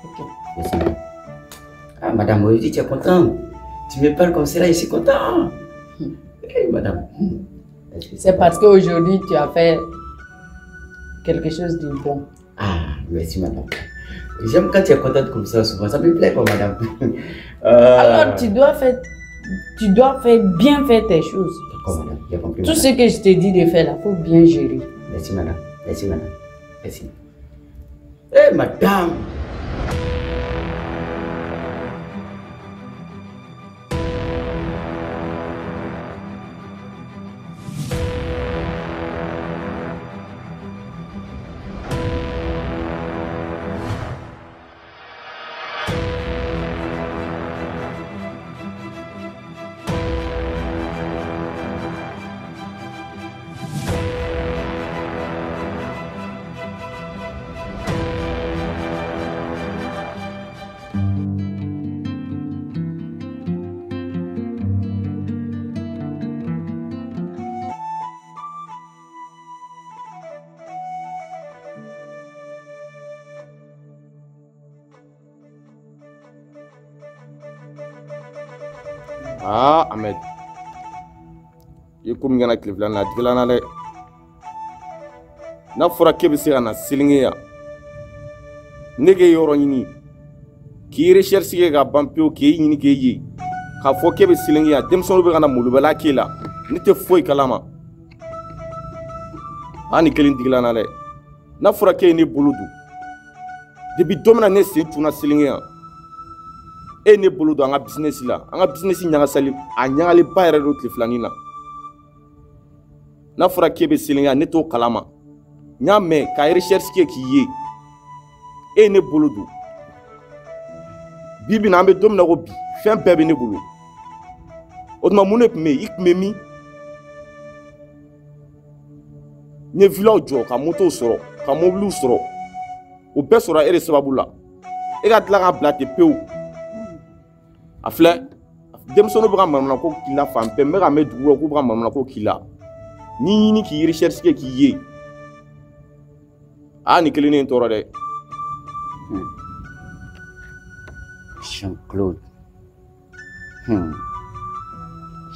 Ok. Merci, madame. Ah, madame, aujourd'hui, tu es contente. Tu me parles comme cela, je suis content. Hey, madame. C'est parce qu'aujourd'hui, tu as fait quelque chose de bon. Ah, merci, madame. J'aime quand tu es contente comme ça, souvent. Ça me plaît, quoi, madame. Alors, tu dois faire, bien faire tes choses. D'accord, madame. J'ai compris. Tout madame. ce que je te dis de faire, là, il faut bien gérer. Merci, madame. Merci, madame. Merci. Hé, madame! Ah, Ahmed. I ye ko min kɛ na tile filanan na, a digila n na dɛ. N'a fɔra k'e bɛ se ka na Selinge yan, ne k'e yɔrɔ ɲini, k'i recherche kɛ ka ban pewu, k'e ɲini k'e ye, k'a fɔ k'e bɛ Selinge yan, denmisɛnninw bɛ ka na molobaliya k'e la, ne tɛ foyi kalama. Aa, nin kelen digila n na dɛ. N'a fɔra k'e ye ne bolo don, depuis don min na ne sen cunna Selinge yan, e ye ne bolo don an ka business la, an ka business ɲagasali, a ɲagaliba yɛrɛ don tile filanin na. N'a fɔra k'e bɛ Selinge yan, ne t'o kalama. N y'a mɛn ka recherche kɛ k'i ye, e ye ne bolo don. Bi bi in na, an bɛ don min na ko bi, fɛn bɛɛ bɛ ne bolo. O tuma mun de tun bɛ yen? I tun bɛ min? N ye villaw jɔ, ka motow sɔrɔ, ka mobiliw sɔrɔ. O bɛɛ sɔrɔ e de sababu la. E ka tila k'a bila ten pewu. A filɛ, denmisɛnninw bɛ ka manamana k'i la fan bɛɛ, n bɛ ka mɛn dugu la k'u bɛ ka manamana ko k'i la. N'i ɲini k'i recherche kɛ k'i ye. Aa, nin kelen ne ye n tɔɔrɔ dɛ. Jean-Claude.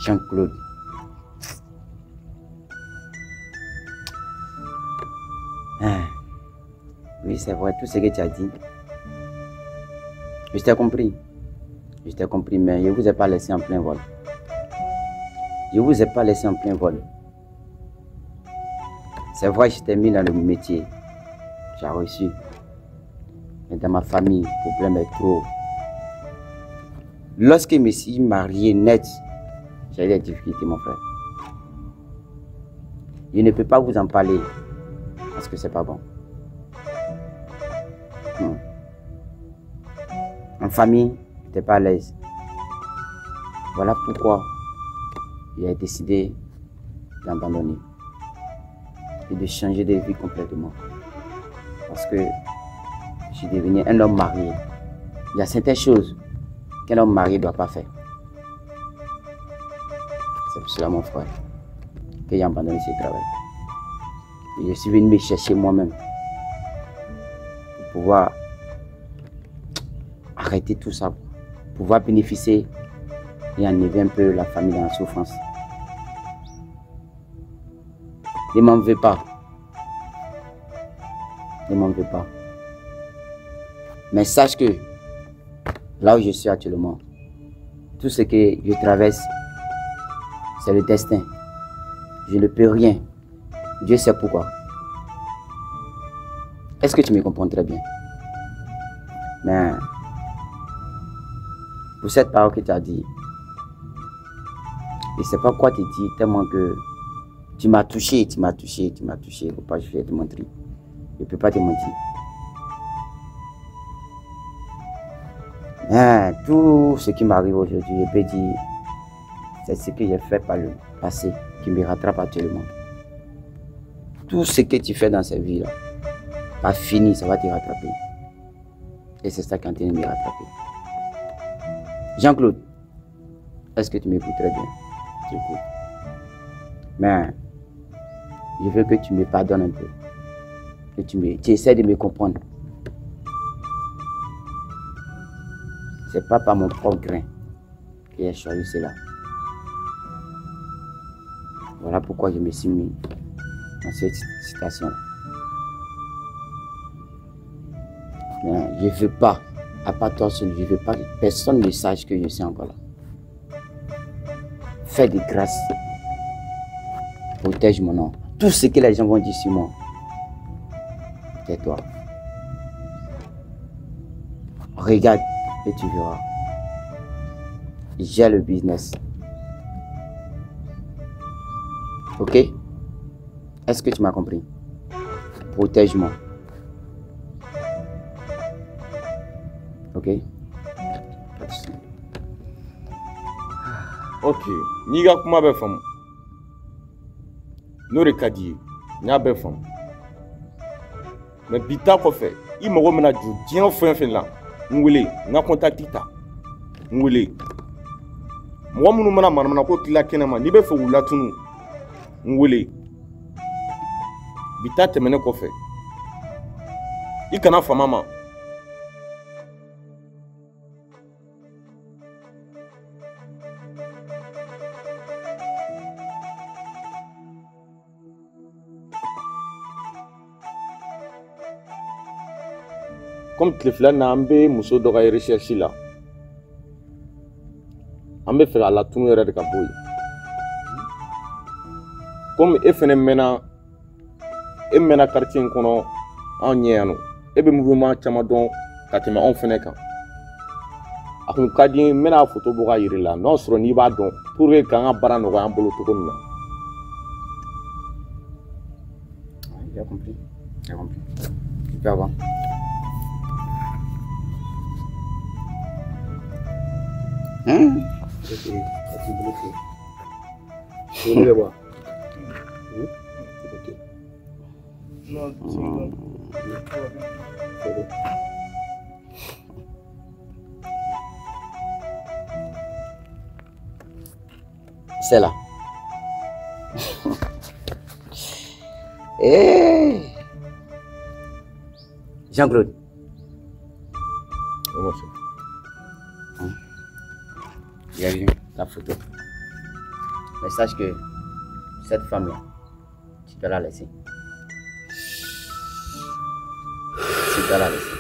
Jean-Claude. Ah. Oui, c'est vrai, tout ce que tu as dit. Je t'ai compris. Je t'ai compris, mais je ne vous ai pas laissé en plein vol. Je ne vous ai pas laissé en plein vol. C'est vrai, je t'ai mis dans le métier. J'ai reçu. Mais dans ma famille, le problème est trop. Lorsque je me suis marié net, j'ai eu des difficultés, mon frère. Je ne peux pas vous en parler parce que c'est pas bon. En famille, je n'étais pas à l'aise. Voilà pourquoi j'ai décidé d'abandonner et de changer de vie complètement. Parce que je suis devenu un homme marié. Il y a certaines choses qu'un homme marié ne doit pas faire. C'est pour cela, mon frère, que j'ai abandonné ce travail. Et je suis venu me chercher moi-même pour pouvoir arrêter tout ça, pouvoir bénéficier et enlever un peu la famille dans la souffrance. Ne m'en veux pas. Ne m'en veux pas. Mais sache que là où je suis actuellement, tout ce que je traverse, c'est le destin. Je ne peux rien. Dieu sait pourquoi. Est-ce que tu me comprends très bien? Mais pour cette parole que tu as dit, je ne sais pas quoi te dire tellement que tu m'as touché, tu m'as touché, tu m'as touché. Faut pas, je vais te mentir. Je ne peux pas te mentir. Mais tout ce qui m'arrive aujourd'hui, je peux dire, c'est ce que j'ai fait par le passé qui me rattrape actuellement. Tout ce que tu fais dans cette vie-là, pas fini, ça va te rattraper. Et c'est ça qui est en train de me rattraper. Jean-Claude, est-ce que tu m'écoutes très bien? J'écoute. Mais je veux que tu me pardonnes un peu. Que tu essaies de me comprendre. C'est pas par mon propre grain que j'ai choisi cela. Voilà pourquoi je me suis mis dans cette situation. Mais je ne veux pas, à part toi seul, je ne veux pas que personne ne sache que je suis encore là. Fais de grâce. Protège mon nom. Tout ce que les gens vont dire sur moi, tais-toi. Regarde et tu verras. J'ai le business. Ok? Est-ce que tu m'as compris? Protège-moi. Ok? Ok. N'i ka kuma bɛ faamu. N'o de ka di ye, n y'a bɛɛ faamu. Mais bi ta kɔfɛ, i mago bɛna jɔ diɲɛ fɛn fɛn la, n wele, n ka contact ta, n wele. Mɔgɔ minnu mana manamanako tila kɛnɛ ma, n'i bɛ fɛ k'u latunu, n wele. Bi ta tɛmɛnen kɔfɛ, i kana fama ma. Comme tile fila in na an bɛ muso dɔ ka recherche la, an bɛ fɛ k'a latunu yɛrɛ de ka bɔ yen. Comme e fɛnɛ mɛnna, e mɛnna quartier in kɔnɔ anw ɲɛ yan nɔ, e bɛ mouvement caman dɔn ka tɛmɛ anw fɛnɛ kan. A kun ka di n ye, n bɛna photo bɔ ka yir'i la, n'o y'a sɔrɔ n'i b'a dɔn pour que k'an ka baara nɔgɔya an bolo cogo min na. J'ai compris, j'ai compris. Tu peux avoir. Hein? C'est là. Hey! Jean-Claude. Comment ça? J'ai vu la photo. Mais sache que cette femme-là, tu dois la laisser. Tu dois la laisser.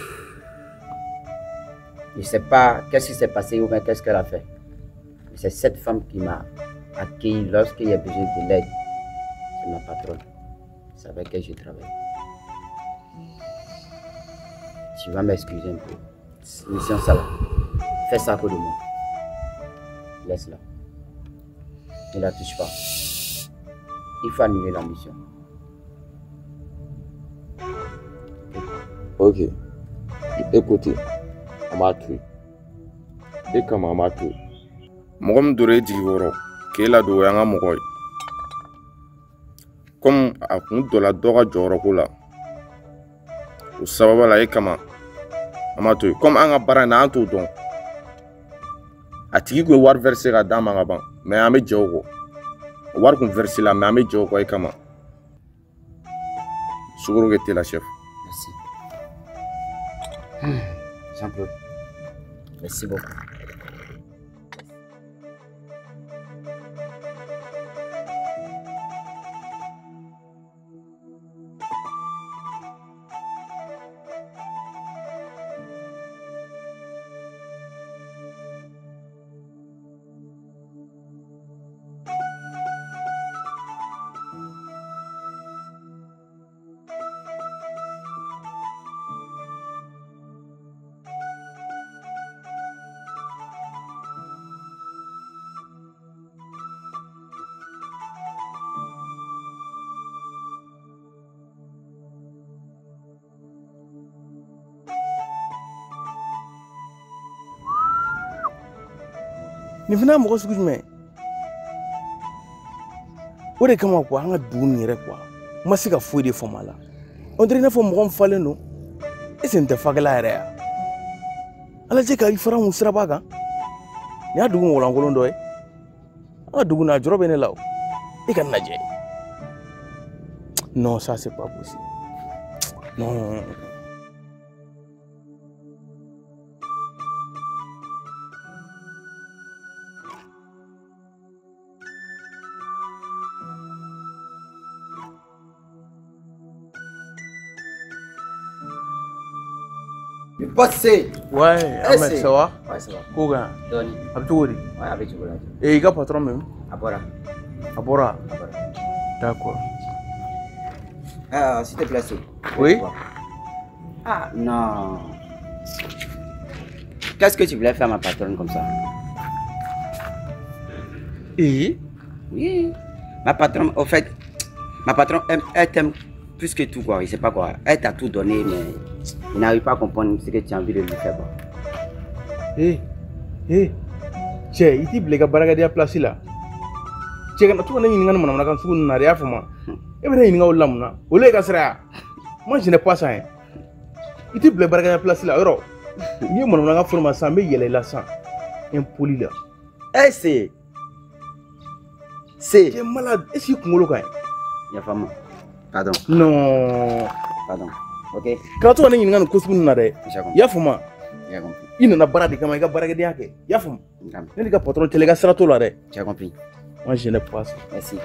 Je ne sais pas qu'est-ce qui s'est passé ou bien qu'est-ce qu'elle a fait. Mais c'est cette femme qui m'a accueilli lorsqu'il y a besoin de l'aide. C'est ma patronne. C'est avec elle que je travaille. Tu vas m'excuser un peu. Mission ça là. Fais ça à côté de moi. Laisse-la. Ne la touche pas. Il faut annuler la mission. Ok. Écoutez, on m'a tué. Et comment on m'a tué? Mɔgɔ min donna e jigi kɔrɔ k'e ladon o y'an ka mɔgɔ ye. Comme a kun donna dɔ ka jɔyɔrɔko la, o sababu la e kama an m'a to yen. Comme an ka baara in na an t'o dɔn. A tigi kun ye wari verser ka d'a ma ka ban, mais an bɛ jɛ o kɔ. O wari kun verser la, mais an bɛ jɛ o kɔ e kama. Sukaro kɛ te la chef. Merci. Jean-Claude, merci beaucoup. Nin fana ye mɔgɔ sugu jumɛn ye? O de kama quoi, an ka dugu nin yɛrɛ quoi, n ma se ka foyi de faamu a la. On dirait i n'a fɔ mɔgɔ min falen don, est-ce que nin tɛ fakɛla yɛrɛ ye wa? A lajɛ ka i fara mun siraba kan. Nin y'a dugu mɔgɔlankolon dɔ ye. An ka dugu nin a jɔrɔ bɛ ne la o. E ka nin lajɛ. Non, ça c'est pas possible. Non. Le boss C. Ouais, Ahmed, ça va? Ouais, ça va. Koga. Doni. A bɛ cogo di? Ouais, a bɛ cogo la. Eh, i ka patron bɛ min? A bɔra. A bɔra? A bɔra. D'accord. Ah, s'il te plaît, C. Oui? Ah, non. Qu'est-ce que tu voulais faire à ma patronne comme ça? Et? Oui. Ma patronne, au fait, ma patronne, elle t'aime plus que tout, quoi. Je sais pas quoi. Elle t'a tout donné, mais il n'arrive pas à comprendre ce que tu as envie de lui faire, quoi. Eh, eh, cɛ, i t'i bila i ka baarakɛdenya place la. Cɛ, kana to ka ne ɲininka nin manamanakan sugu ninnu na dɛ, i y'a faamu? E bɛ ne ɲininka o de la mun na? Olu ye ka sira ya? Moi, je n'ai pas ça, hein. I t'i bila i baarakɛdenya place la, yɔrɔ. N'i ye manamanakan fɔ ne ma sisan, n bɛ yɛlɛ i la sisan. Impoli la. Eh, c'est. C'est. Tu es malade. Est-ce que kunkolo ka ɲi? Yafa n ma. Pardon. Non. Pardon. Ok. Kana to ka ne ɲininka nin ko sugu ninnu na dɛ. J'ai compris. I y'a faamu? J'ai compris. I nana baara de kama, i ka baarakɛdenya kɛ. I y'a faamu? Ne n'i ka patron cɛla, i ka sira t'o la dɛ. J'ai compris. Moi, je n'ai pas ça. Merci.